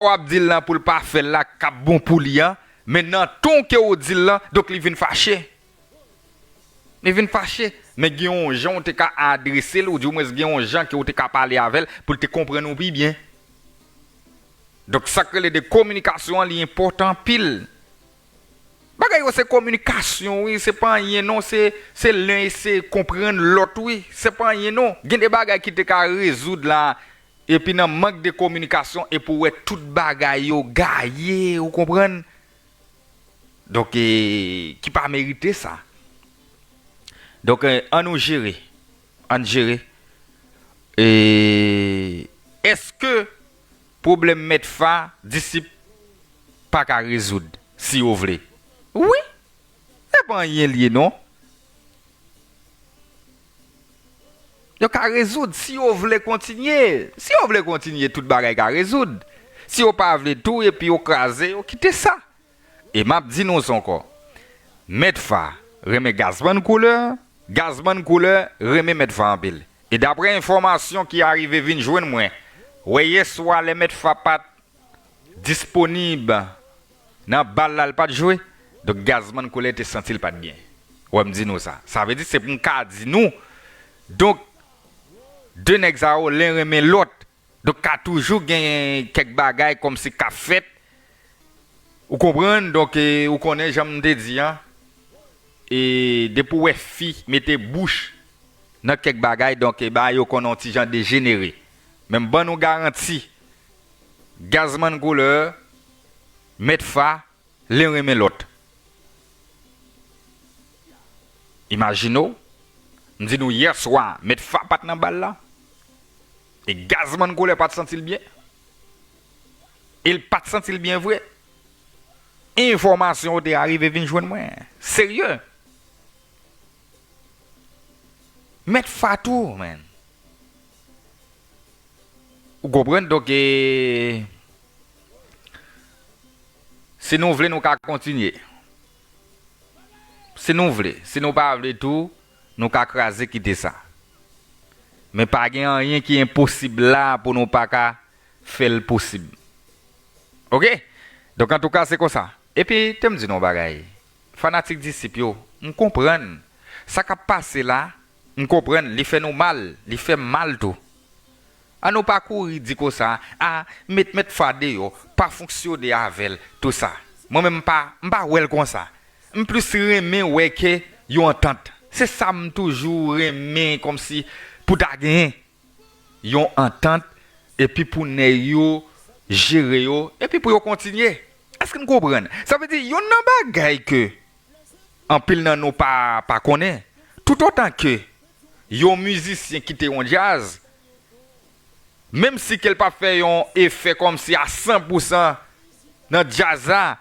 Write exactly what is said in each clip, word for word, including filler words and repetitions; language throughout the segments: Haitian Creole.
w ap di l lan pou l pa fè l la k ap bon pou li an, men nan ton ke w di l lan, donk li vin fache. Li vin fache. Men gen yon jan w te ka adrese l, ou di omwens gen yon jan ke w te ka pale avè l pou l te konprann ou pi byen. Donk, sa k rele de kominikasyon an, li enpòtan anpil. Bagay yo se kominikasyon, wi, se pa anyen non, se, se len eseye konprann lòt, wi, se pa anyen non. Gen de bagay ki te ka rezoud la, epi nan mank de kominikasyon, epi w wè tout bagay yo gaye, ou konprann? Donk, e, ki pa merite sa. Donk, e, ann nou jere. Ann jere. E, èske pwoblèm Mèt Fa, disip pa ka rezoud, si yo vle? Wi. Se pa anyen l ye, non. Yo ka rezoud, si yo vle kontinye. Si yo vle kontinye, tout bagay ka rezoud. Si yo pa vle tou, epi yo kraze, yo kite sa. E m ap di nou sa ankò. Mèt Fa renmen Gazman Koulè, Gazman Koulè renmen Mèt Fa anpil. E daprè enfòmasyon ki arive vin jwenn mwen, wè yè swa lè Mèt Fa pa t disponib nan bal la, l pa t jwe, donk Gazman Koulè te santi l pa t byen. Wè, m di nou sa. Sa vle di, se pou m ka di nou, donk, de nèg sa yo, len renmen lòt. Donk, ka toujou gen kèk bagay kòmsi k ap fèt. Ou konprann? Donk, e, ou konnen jan m te di an. E depi w wè fi mete bouch nan kèk bagay, donk, e, bagay yo konn yon ti jan dejenere. Men m ban nou garanti, Gazman Koulè, Mèt Fa, len renmen lòt. Imajine w, m di nou yè swa, Mèt Fa pa t nan bal la. E Gazman Koulè pa t santi l byen. E l pa t santi l byen vre. Enfòmasyon yo te arive vin jwenn mwen. Serye. Mèt Fa tou, man. Ou konprann? Donk, e, si nou vle, nou ka kontinye. Si nou vle. Si nou pa vle tou, nou ka kraze kite sa. Men pa gen anyen ki enposib la pou nou pa ka fè l posib. Oke? Donk, antouka, se konsa. Epi, te m di nou yon bagay. Fanatik disip yo, m konprann. Sa k ap pase la, m konprann, li fè nou mal, li fè m mal tou. An nou pa kouri di konsa, a, met Mèt Fa deyò, pa fonksyone avè l, tou sa. Mwen menm m pa, m pa wè l konsa. M plis renmen wè ke yon antant. Se sa m toujou renmen kòmsi pou ta genyen. Yon antant, epi pou nèg yo jere yo, epi pou yo kontinye. Èske n konprann? Sa vle di, yonn nan bagay ke anpil nan nou pa, pa konnen, toutotan ke yon mizisyen kite yon djaz, menm si ke l pa fè yon efè kòmsi a san pou san nan djaz la,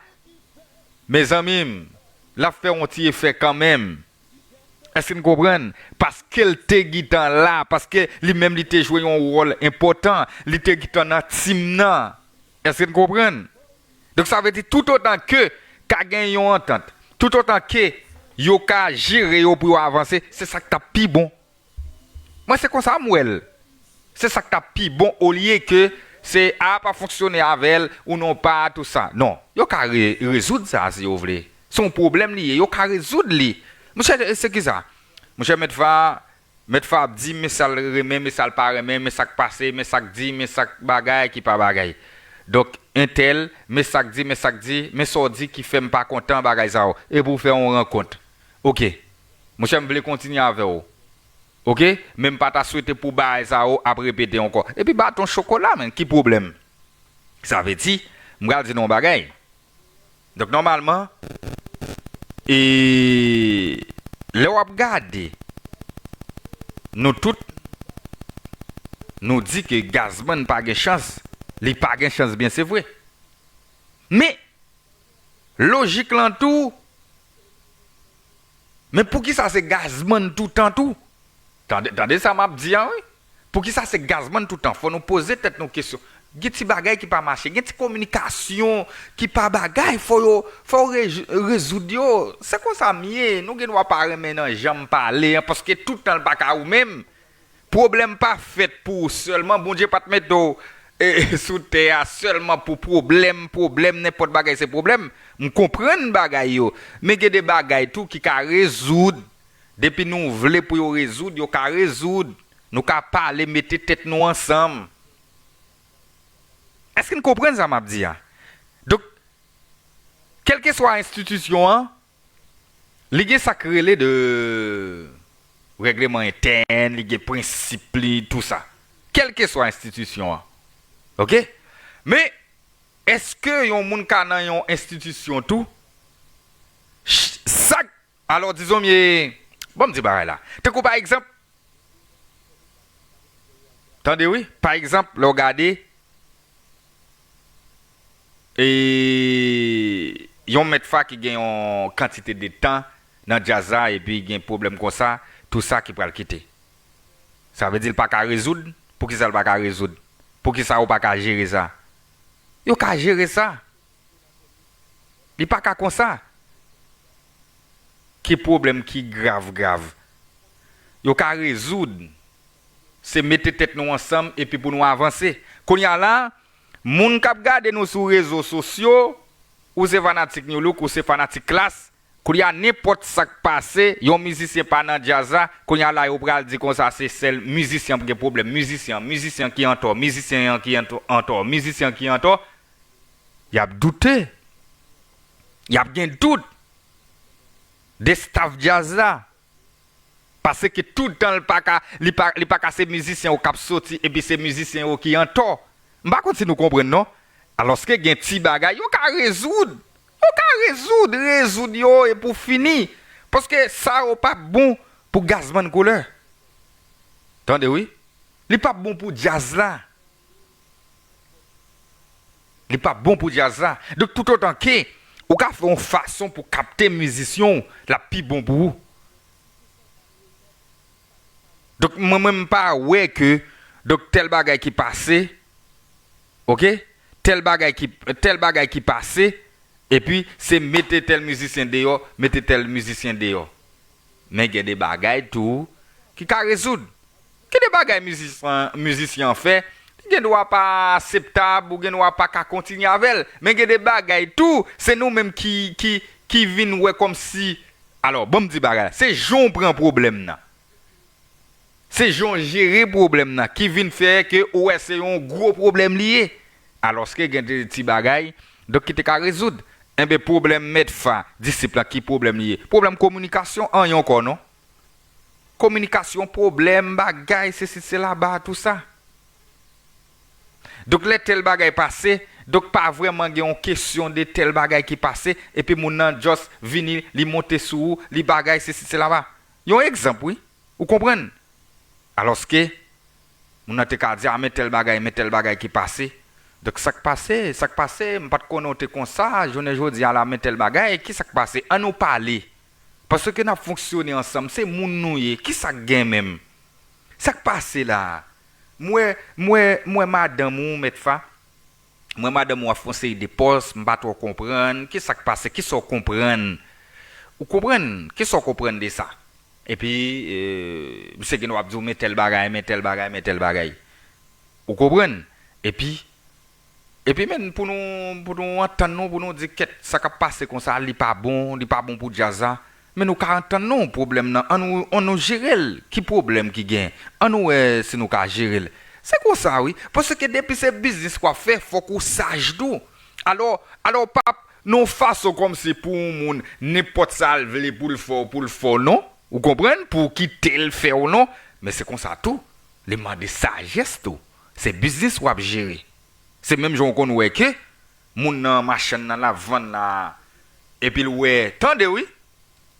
mezanmi m, l ap fè yon ti efè kanmenm. Èske n konprann? Paske l te gentan la, paske li menm li te jwe yon wòl enpòtan, li te gentan nan tim nan. Èske n konprann? Donk, sa vle di, toutotan ke ka gen yon antant, toutotan ke yo ka jere yo pou yo avanse, se sa k t ap pi bon. Mwen, se konsa m wè l. Se sa k t ap pi bon, olye ke se, a, pa fonksyone avè l, ou non pa, tou sa. Non, yo ka re-, rezoud sa, si yo vle. Se yon pwoblèm li ye, yo ka rezoud li. Monchè, se kisa? Monchè, Mèt Fa, Mèt Fa ap di, men sa l renmen, men sa l pa renmen, men sa k pase, men sa k di, men sa k bagay ki pa bagay. Donk, entèl, men sa k di, men sa k di, men sa w di ki fè m pa kontan, bagay sa yo. Epi w fè yon rankont. Oke. Monchè, m vle kontinye avè w. Oke? Men m pa ta swete pou bagay sa yo ap repete ankò. Epi baton chokola, men, ki pwoblèm? Sa vle di, m pral di nou yon bagay. Donk, nòmalman, e, lè w ap gade, nou tout, nou di ke Gazman pa gen chans, li pa gen chans byen, se vre. Men, lojik lan tou, men poukisa se Gazman toutan tou? Tande, tande sa m ap di an, wi. Poukisa se Gazman toutan? Fò nou poze tèt nou kesyon. Gen ti bagay ki pa mache, gen ti kominikasyon ki pa bagay, fò yo, fò yo rej-, rezoud yo. Se konsa m ye, nou gen dwa pa renmen nan jan m pale an, paske tout tan l pa ka ou menm. Pwoblèm pa fèt pou ou sèlman, Bondye pa t mete w e, sou tè a sèlman pou pwoblèm, pwoblèm, nenpòt bagay se pwoblèm. M konprann bagay yo. Men gen de bagay tou ki ka rezoud. Depi nou vle pou yo rezoud, yo ka rezoud. Nou ka pale, mete tèt nou ansanm. Èske n konprann sa m ap di a? Donk, kèlkeswa enstitisyon an, li gen sa k rele de règleman entèn, li gen prensip li, tou sa. Kèlkeswa enstitisyon an. Oke? Men, èske yon moun ka nan yon enstitisyon tou? Ch- Sa k- Alò, dizon m ye, bon, m di bagay la. Tankou pa egzanp, tande wi, pa egzanp, lè w gade, e, yon mèt fa ki gen yon kantite de tan nan djaz la, epi gen pwoblèm konsa, tou sa ki pral kite. Sa vle di l pa ka rezoud? Poukisa l pa ka rezoud? Poukisa ou pa ka jere sa? Yo ka jere sa. Li pa ka konsa. Ki pwoblèm ki grav, grav. Yo ka rezoud. Se mete tèt nou ansanm epi pou nou avanse. Kounye a la, moun k ap gade nou sou rezo sosyo, ou se fanatik New Look, ou se fanatik Klass, kounye a nenpòt sa k pase, yon mizisyen pa nan djaz la, kounye a la yo pral di konsa se sèl mizisyen an ki gen pwoblèm, mizisyen an, mizisyen an ki antò, mizisyen an ki antò, antò, mizisyen an ki antò. Y ap doute. Y ap gen dout de staff djaz la. Paske tout tan li pa ka, li pa, li pa ka se mizisyen yo k ap soti epi se mizisyen yo ki antò. M pa konn si nou konprann non. Alòske gen ti bagay yo ka rezoud. Yo ka rezoud, rezoud yo e pou fini. Paske sa yo p ap bon pou Gazman Koulè. Tande wi. Li p ap bon pou djaz la. Li p ap bon pou djaz la. Donk, toutotan ke ou ka fè yon fason pou kapte mizisyen w, l ap pi bon pou ou. Donk, mwen, mwen, m pa wè ke, donk, tèl bagay ki pase, oke? Tèl bagay ki, tèl bagay ki pase, epi se mete tèl mizisyen deyò, mete tèl mizisyen deyò. Men gen de bagay tou ki ka rezoud. Gen de bagay mizisyen, mizisyen an fè, li gen dwa pa akseptab, ou gen dwa pa ka kontinye avè l. Men gen de bagay tou, se nou menm ki, ki, ki vin wè kòmsi. Alò, ban m di bagay la, se jan w pran pwoblèm nan. Se jan w jere pwoblèm nan ki vin fè ke ou wè se yon gwo pwoblèm li ye. Alòske gen de ti bagay, donk, ki te ka rezoud. Enben, pwoblèm mèt fa, disip lan, ki pwoblèm li ye? Pwoblèm kominikasyon, anyen ankò, non? Kominikasyon, pwoblèm, bagay, sesi, sela, ba, tou sa. Donk, lè tèl bagay pase, donk, pa vrèman gen yon kesyon de tèl bagay ki pase, epi moun nan just vini, li monte sou ou, li bagay, sesi, sela, ba. Yon egzanp, wi. Ou konprann? Alòske, moun nan te ka di, a, men tèl bagay, men tèl bagay ki pase. Donk, sa k pase, sa k pase, m pa t konnen w te konsa, jounen jodi a la, men tèl bagay, ki sa k pase? Ann nou pale. Paske n ap fonksyone ansanm, se moun nou ye, ki sa k gen menm? Sa k pase la? M wè, m wè, m wè madanm ou, mèt fa. Mwen, madanm ou ap fè yon seri de pòz, m pa twò konprann. Kisa k pase? Kisa w konprann? Ou konprann? Kisa w konprann de sa? Epi, e, misye gen dwa ap di w, men tèl bagay, men tèl bagay, men tèl bagay. Ou konprann? Epi, epi menm pou nou, pou nou antann nou, pou nou di, kèt, sa k ap pase konsa, li pa bon, li pa bon pou djaz la. Men nou ka antann nou, pwoblèm nan, ann nou, ann nou jere l. Ki pwoblèm ki gen? Ann nou wè si nou ka jere l. Se konsa, wi. Paske depi se biznis w ap fè, fòk ou saj tou. Alò, alò, p ap nan yon fason kòmsi pou yon moun, nenpòt sa l vle pou l fè w, pou l fè w, non. Ou konprann? Pou w kite l fè w, non. Men se konsa tou. Li mande sajès tou. Se biznis w ap jere. Se menm jan w konn wè ke moun nan machann nan l ap vann la, epi l wè, tande wi,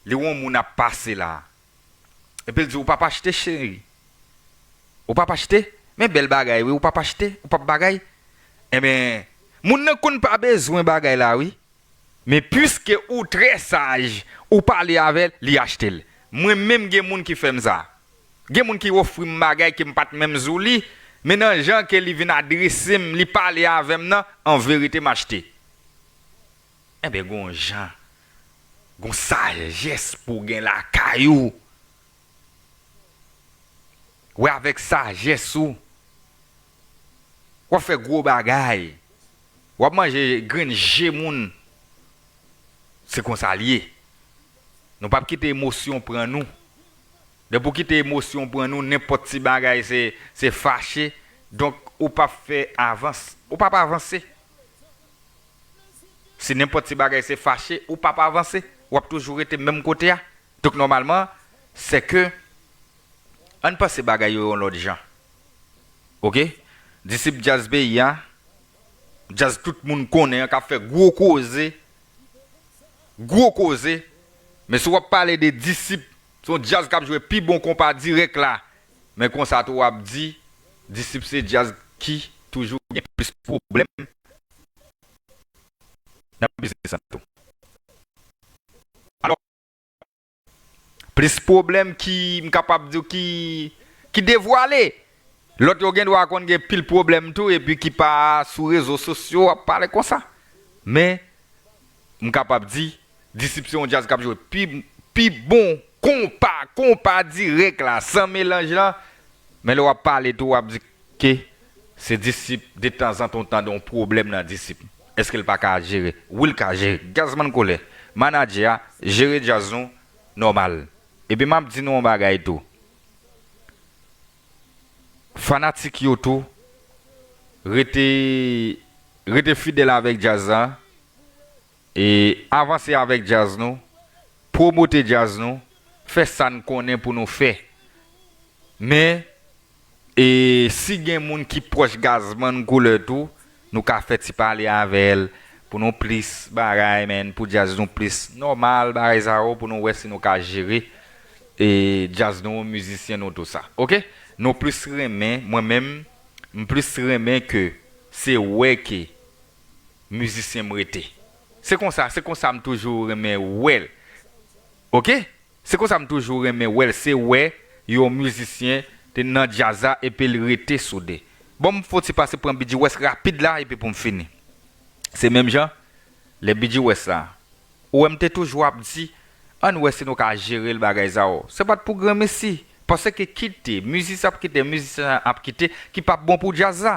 li wè yon moun ap pase la. Epi l di, ou p ap achte, cheri? Ou p ap achte? Men bèl bagay, wi, ou p ap achte? Ou p ap bagay? Enben, moun nan konn pa bezwen bagay la, wi. Men piske ou trè saj, ou pale avè l, li achte l. Mwen menm gen moun ki fè m sa. Gen moun ki ofri m bagay ke m pa t menm zouli, men nan jan ke li vin adrese m, li pale avè m nan, an verite m achte. Enben, gon jan, gon sajès pou w gen lakay ou. Wè avèk sajès ou. W ap fè gwo bagay. W ap manje grenn je moun. Se konsa l ye. Nou p ap kite emosyon pran nou. Depi w kite emosyon pran nou, nenpòt ti bagay se, se fache. Donk, ou p ap fè avans. Ou p ap avanse. Si nenpòt ti bagay se fache, ou p ap avanse. W ap toujou rete menm kote a. Donk, nòmalman, se ke ann panse bagay yo yon lòt jan. Oke? Disip djaz peyi a, djaz tout moun konnen an, k ap fè gwo koze, gwo koze. Men si w ap pale de Disip, se yon djaz k ap jwe pi bon konpa dirèk la. Men konsa tou w ap di, Disip se djaz ki toujou gen plis pwoblèm nan biznis lan tou. Alò, plis pwoblèm ki, m kapab di w, ki, ki devwale. Lòt yo gen dwa konn gen pil pwoblèm tou, epi ki pa sou rezo sosyo ap pale konsa. Men, m kapab di, Disip se yon djaz k ap jwe pi, pi bon konpa, konpa dirèk la, san melanj lan. Men lè w ap pale tou, w ap di ke se Disip, detanzantan w tande yon pwoblèm nan Disip. Èske l pa ka jere? Wi, l ka jere. Gazman Kolè, manadjè a, jere djaz nou nòmal. Epi m ap di nou yon bagay tou. Fanatik yo tou, rete, rete fidèl avèk djaz la. E avanse avèk djaz nou, pwomote djaz nou, fè sa n konnen pou nou fè. Men, e si gen moun ki pwòch Gazman Kolè tou, nou ka fè ti pale avè l, pou nou plis bagay, men, pou djaz nou plis nòmal, bagay sa yo, pou nou wè si nou ka jere, e djaz nou, mizisyen nou, tou sa. Oke? Nou plis renmen, mwen menm, m plis renmen ke se wè ke mizisyen m rete. Se konsa, se konsa m toujou renmen wè l. Oke? Se konsa m toujou renmen wè l. Se wè yon mizisyen te nan djaz la epi l rete soude. Bon, m fè yon ti pase pran B G West rapid la epi pou m fini. Se menm jan, lè B G West la, ou wè m te toujou ap di, ann wè si nou ka jere l bagay sa yo. Se pa t pou granmesi. Paske kite, mizisyen ap kite, mizisyen ap kite, ki p ap bon pou djaz la.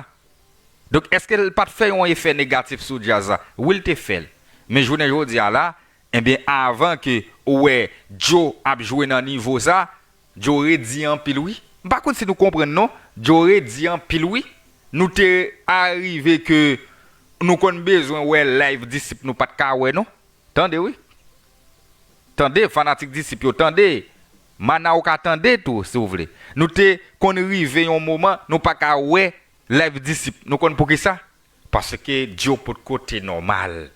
Donk, èske l pa t fè yon efè negatif sou djaz la? Wi, l te fè l. Men jounen jodi a la, ebyen, avan ke ou wè Djo ap jwe nan nivo sa, Djo redi anpil, wi. M pa konn si nou konprann, non. Djo redi anpil, wi. Nou te arive ke nou konn bezwen wè live Disip, nou pa t ka wè, non. Tande, wi. Tande, fanatik Disip yo, tande. Mana ou ka tande tou, si w vle. Nou te konn rive yon moman, nou pa ka wè live Disip. Nou konn poukisa? Paske Djo potko te nòmal.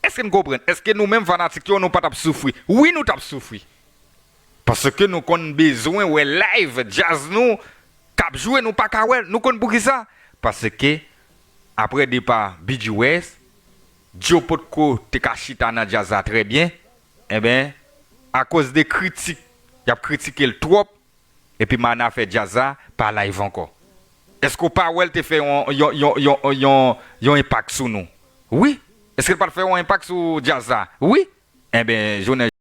Èske n konprann? Èske nou menm fanatik yo, nou pa t ap soufri? Wi, nou t ap soufri. Paske nou konn bezwen wè live djaz nou k ap jwe, nou pa ka wè l. Nou konn poukisa? Paske apre depa B G West, Djo potko te ka chita nan djaz la trè byen. Enben, akoz de kritik, y ap kritike l twòp, epi Mana fè djaz la pa live ankò. Èske w pa wè l te fè yon, yon, yon, yon, yon, yon enpak sou nou? Wi. Èske l pa t fè yon enpak sou djaz la? Wi. Enben, jounen